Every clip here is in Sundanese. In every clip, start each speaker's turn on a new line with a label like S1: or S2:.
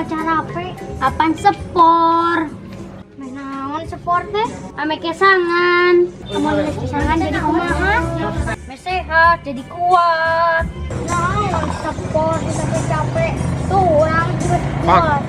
S1: Carape. Apan sepor. Main naon sepor teh? Ame kesangan. Amun geus kesangan jadi kumaha? Ame sehat jadi kuat. Naon sepor capek-capek. Tuh orang juga kuat. Wah,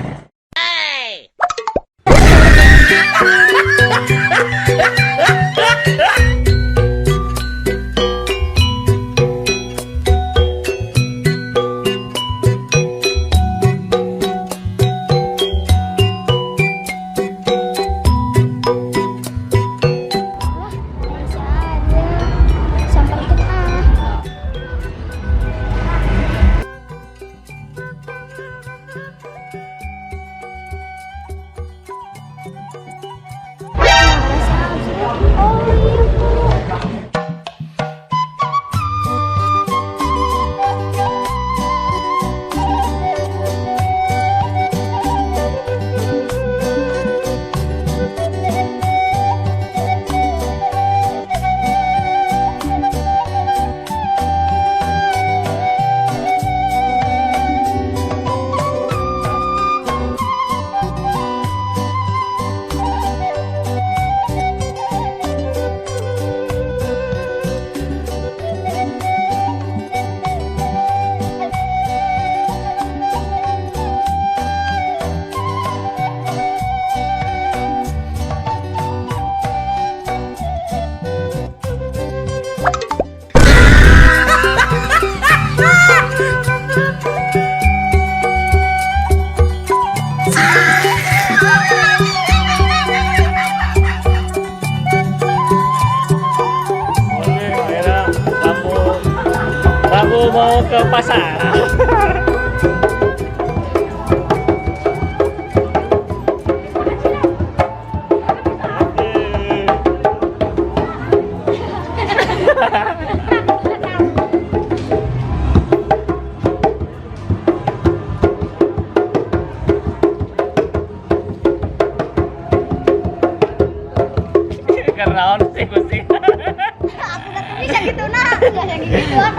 S1: masih ada. Samperkeun ah. Oh iya, Bu.
S2: Oke, akhirnya kamu kamu mau ke pasar. Oke. Kenaon sih kucing?
S1: Aku udah bisa gitu nah. Enggak yang gitu ah.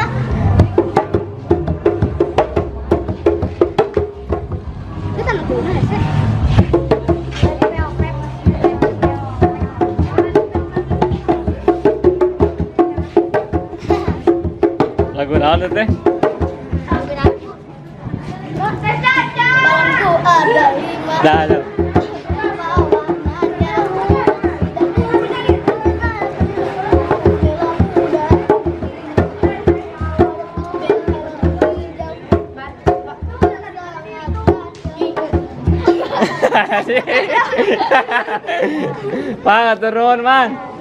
S1: Itu tanah tuna ya sih?
S2: Lagu naon teh?
S1: Balonku ada lima.
S2: Dah, dah.
S1: Warnanya
S2: Mang, turun, Mang.